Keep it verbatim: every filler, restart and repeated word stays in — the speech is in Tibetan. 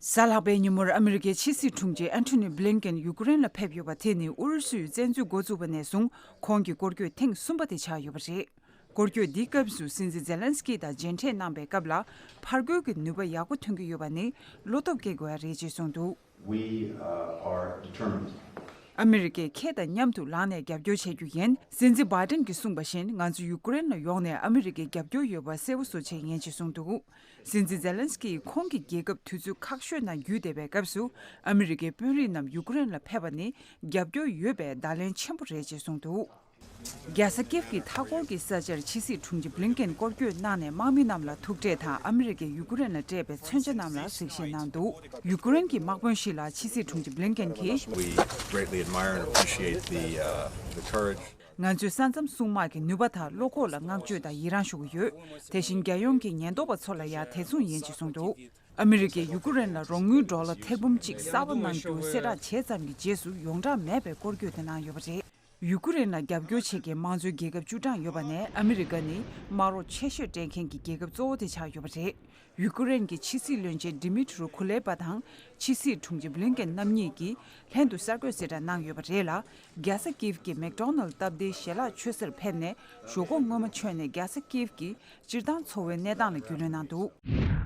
གཟའ་ལྷག་པའི་ཉིན་མོར་ཨ་མི་རི་ཀའི་ཕྱི་སྲིད་དྲུང་ཆེ་ཨན་ཐོ་ནི་བྷི་ལིན་ཀེན་ཡུ་ཀེ་རེན་ལ་ཕེབས་ཡོད་པ་དེ་ནི་ཨུ་རུ་སུས་བཙན་འཛུལ་འགོ་བཙུགས་པ་ནས་བཟུང་ཁོང་གི་སྐོར་སྐྱོད་ཐེངས་གསུམ་པ་དེ་ཆགས་ཡོད་པ་རེད། སྐོར་སྐྱོད་འདིའི་སྐབས་སུ་སྲིད་འཛིན་ཛེ་ལན་སི་ཀི་དང་མཇལ་འཕྲད་གནང་པའི་སྐབས་ལ་ཕར་རྒོལ་གྱི་ནུས་པ་ཡག་པོ་ཐོན་གྱི་ཡོད་པ་ནི་བློ་སྟོབས་སྐྱེ་དགོས་པ་རེད་ཅེས་གསུངས་འདུག We, uh, are determined. ཨ་མི་རི་ཀས་ཁྱེད་དང་མཉམ་དུ་ལངས་ནས་རྒྱབ་སྐྱོར་བྱེད་རྒྱུ་ཡིན། སྲིད་འཛིན་བྷའི་ཏིན་གྱིས་གསུངས་པ་བཞིན་ང་ཚོ་ཡུ་ཀེ་རེན་ལ་ཡོང་ནས་ཨ་མི་རི་ཀའི་རྒྱབ་སྐྱོར་ཡོད་པ་གསལ་པོ་བཟོ་ཆེད་ཡིན་ཅེས་གསུངས་འདུག་སྲིད་འཛིན་ཛེ་ལན་སི་ཀིས་ཁོང་གི་རྒྱལ་ཁབ་དུས་ཚོད་ཁག་ཤོས་ནང་བརྒྱུད་བསྡད་པའི་སྐབས་སུ་ཨ་མི་རི་ཀའི་དཔོན་རིགས་རྣམས་ཡུ་ཀེ་རེན་ལ་ཕེབས་པ་ནི་རྒྱབ་སྐྱོར་ཡོད་པའི་བརྡ་ལན་ཆེན་པོ་རེད་ཅེས་གསུངས་འདུག་རྒྱལ་ས་ཀིབ་ཀྱི་མཐའ་འཁོར་གྱི་ས་ཆར་ཕྱི་སྲིད་དྲུང་ཆེ་བྷི་ལིན་ཀེན་སྐོར་སྐྱོད་གནང་ནས་དམག་མི་རྣམས་ལ་ཐུག་འཕྲད་དང་ཨ་མི་རི་ཀས་ཡུ་ཀེ་རེན་ལ་སྤྲད་པའི་མཚོན་ཆ་རྣམས་ལ་གཟིགས་ཞིབ་གནང་འདུག་ཡུ་ཀེ་རེན་གྱི་དམག་དཔོན་ཞིག་ལ་ཕྱི་སྲིད་དྲུང་ཆེ་བྷི་ལིན་ཀེན་གྱིས། We greatly admire and appreciate the, uh, the courage. ང་ཚོས་ས་མཚམས་སྲུང་དམག་གི་ནུས་པ་དང་བློ་ཁོག་ལ་བསྔགས་བརྗོད་དང་ཡི་རངས་ཞུ་གི་ཡོད། དེ་བཞིན་རྒྱལ་ཡོངས་ཀྱི་ཉེན་རྟོག་པ་ཚོ་ལ་ཡང་དེ་མཚུངས་ཡིན་ཅེས་གསུངས་འདུག་ཨ་མི་རི་ཀས་ཡུ་ཀེ་རེན་ལ་རོགས་དངུལ་ཌོ་ལར་ཐེར་འབུམ་གཅིག་གསར་པ་གནང་རྒྱུ་གསལ་བསྒྲགས་བྱས་ཙམ་གྱི་རྗེས་སུ་ཡོངས་གྲགས་མེད་པའི་སྐོར་སྐྱོད་དེ་གནང་ཡོད་པ་རེད། ཡུ་ཀེ་རེན་ལ་རྒྱབ་སྐྱོར་བྱེད་མཁན་དམངས་གཙོའི་རྒྱལ་ཁབ་བཅུ་གྲངས་ཡོད་པ་ནས་ཨ་མི་རི་ཀ་ནི་དམག་རོགས་ཆེ་ཤོས་སྤྲད་མཁན་གྱི་རྒྱལ་ཁབ་གཙོ་བོ་དེ་ཆགས་ཡོད་པ་རེད། ཡུ་ཀེ་རེན་གྱི་ཕྱི་སྲིད་བློན་ཆེན་ཌི་མི་ཊི་རོ་ཁུ་ལེ་པ་དང་ཕྱི་སྲིད་དྲུང་ཆེ་བྷི་ལིན་ཀེན་རྣམ་གཉིས་ཀྱིས་ལྷན་དུ་གསར་འགོད་གསལ་བསྒྲགས་གནང་ཡོད་པ་རེད་ལ། རྒྱལ་ས་ཀིབ་ཀྱི་མེག་ཌོ་ནལ་སྟབས་བདེའི་ཞལ་ལག་མཆོད་སར་ཕེབས་ནས་ཞོགས་ཀོང་སྔོན་མ་མཆོད་ནས་རྒྱལ་ས་ཀིབ་ཀྱི་སྤྱིར་བཏང་འཚོ་བའི་གནས་སྟངས་ལ་རྒྱུས་ལོན་གནང་འདུག